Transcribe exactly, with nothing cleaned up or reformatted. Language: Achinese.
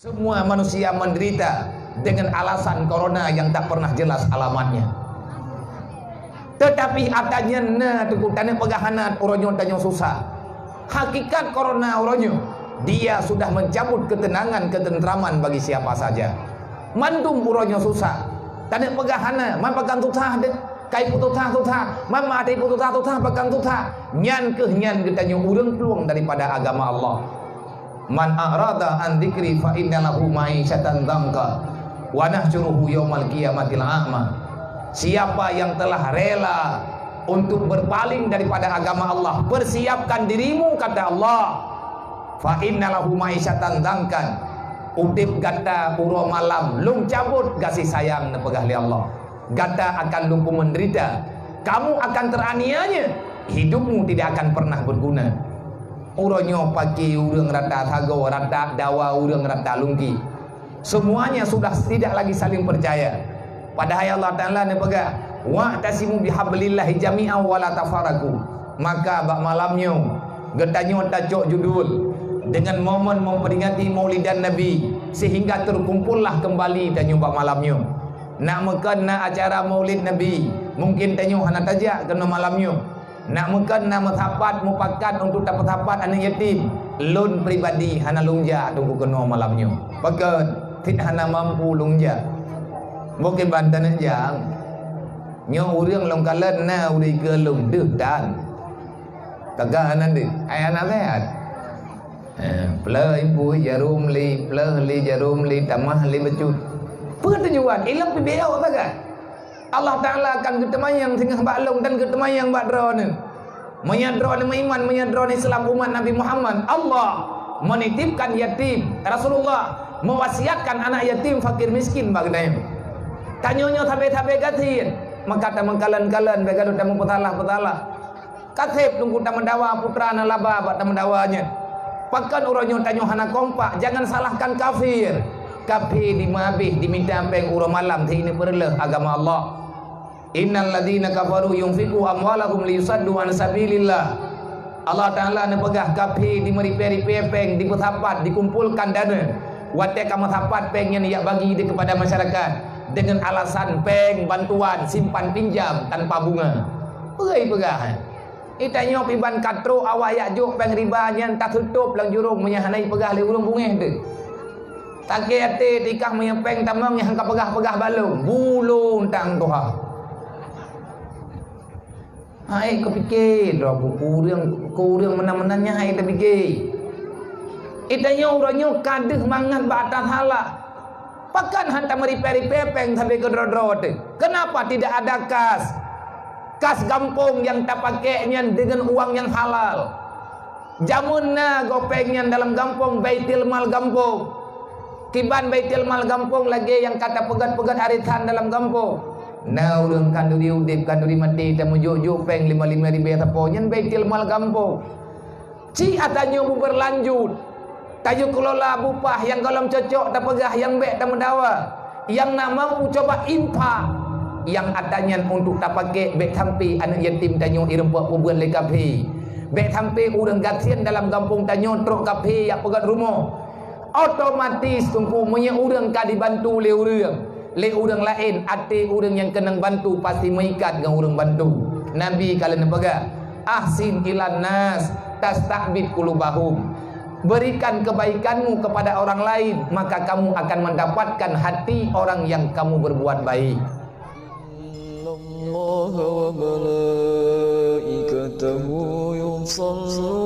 Semua manusia menderita dengan alasan corona yang tak pernah jelas alamatnya. Tetapi ata nyan na teungku, taneuk peugah hana uroe nyoe tanyoe susah. Hakikat corona uroe nyoe, dia sudah mencabut ketenangan, ketentraman bagi siapa saja. Mandum uroe nyoe susah. Taneuk peugah hana, man pakon susah deh. Kai putôh susah, man maté putôh susah, pakon susah. Nyan keuh nyan geutanyoe ureuëng plueng daripada agama Allah. "Man a'rada an dzikri fa inna lahu ma'isyatan dzanka wa nahsyuruhu yaumal qiyamati a'ma." Siapa yang telah rela untuk berpaling daripada agama Allah, persiapkan dirimu, kata Allah. "Fa inna lahu ma'isyatan dzanka." Udeb gata uroe malam lôn cabot gaséh sayang, neupeugah lé Allah. Gata akan lumpur menderita. Kamu akan teraniaya. Hidupmu tidak akan pernah berguna. Uroe nyoe paki ureuëng rata sagoe, rata dawa ureuëng rata lungki. Semuanya sudah tidak lagi saling percaya. Padahai Allah Taala neupeugah, "Wa'tasimu bihablillahi jami'an wa la tafarraqu." Maka bak malam nyoe, geutanyoe tacok judul dengan momen memperingati Maulidan Nabi, sehingga terkumpullah kembali tanyoe bak malam nyoe. Nak meukon na acara Maulid Nabi, mungkin tanyoe hana tajak keunoe malam nyoe. Nak meukon na meusapat mupakat untuk tapeusapat aneuëk yatim, lôn pribadi hana lôn jak teungku keunoe malam nyoe. Pakon? Cit hana mampu lôn jak. Bukon ban taneuk jak. Nyoe ureuëng lôn kalon na ureuëng keu lôn deuh tan. Taga hana deuh. Ai hana sehat. Eh, pleuh ibu jarum li, pleuh li jarum li, tamah li bacut. Peue tujuan? Ilong pih beok sagai. Allah Taala akan geuteumanyong singoh bak lôn dan geuteumanyong bak droeneuh. Meunyoe droeneuh meuiman, meunyoe droeneuh Islam umat Nabi Muhammad, Allah menitipkan yatim. Rasulullah mewasiatkan anak yatim, fakir miskin bak geutanyoe. Tanyoe nyoe sabe-sabe gasien, maka tameukalon-kalon, bèk gadôh tameupeusalah-peusalah. Ka sép teungku tameudawa putra na laba bak tameudawa nyan. Pakon uroe nyoe tanyoe hana kompak, jangan salahkan kafir. Kafir dimeuhabéh, dimita péng uroe malam, sineuk peureuleueh agama Allah. "Innal ladzina kafaru yunfiqu amwalahum liyusaddu an sabilillah." Allah Taala neupeugah kafir dimeuripée-ripée péng, dipeusapat, dikumpolkan dana. Watée ka meusapat péng nyan jak bagi di kepada masyarakat dengan alasan péng bantuan simpan pinjam tanpa bunga. Peue ipeugah? Geutanyoe pih ban ka trok awak jak jok péng riba nyan taseutôb lam jurông meunyoe hana jipeugah lé ureuëng beungéh teuh. Sakét até tikah meunyoe péng tamong nyang ka peugah-peugah bak lôn, bulông tang tuha. Hai, kapiké droe keu ureuëng, keu ureuëng meunan-meunan nyan hai tapiké. Geutanyoe uroe nyoe ka deuh mangat bak ata salah. Pakon hana tameuripée-ripée péng sabe keudroe-droe teuh? Kenapa tidak ada kas? Kas gampông nyang tapakék nyan deungon uang nyang halal. Jameun na gob péng nyan dalam gampông, baitul mal gampông. Kiban baitul mal gampông lagée nyang ka tapeugét-peugét arisan dalam gampông. Na ureuëng khanduri udeb, khanduri maté, tameujok-jok péng lima-lima ribée sapo, nyan baitul mal gampông. Cit ata nyoe beubeurlanjut, tayue keulola bupah nyang gohlom cocok tapeugah nyang bék tameudawa, nyang na mampu coba infak, nyang ata nyan untuk tapakék bék sampai aneuëk yatim tanyoe ireumpok peubuet lé kafé, bék sampai ureuëng gasien dalam gampông tanyoe trok kafé jak peugét rumoh. Otomatis teungku meunyoe ureuëng ka dibantu lé ureuëng, lé ureuëng laén, até ureuëng nyang keunong bantu pasti meuikat ngon ureuëng bantu. Nabi ka lheueh neupeugah, "Ahsin ilan nas tasta'bid qulubahum." Berikan kebaikanmu kepada orang lain, maka kamu akan mendapatkan hati orang yang kamu berbuat baik. Innallaha wa malaikatahu yusalluna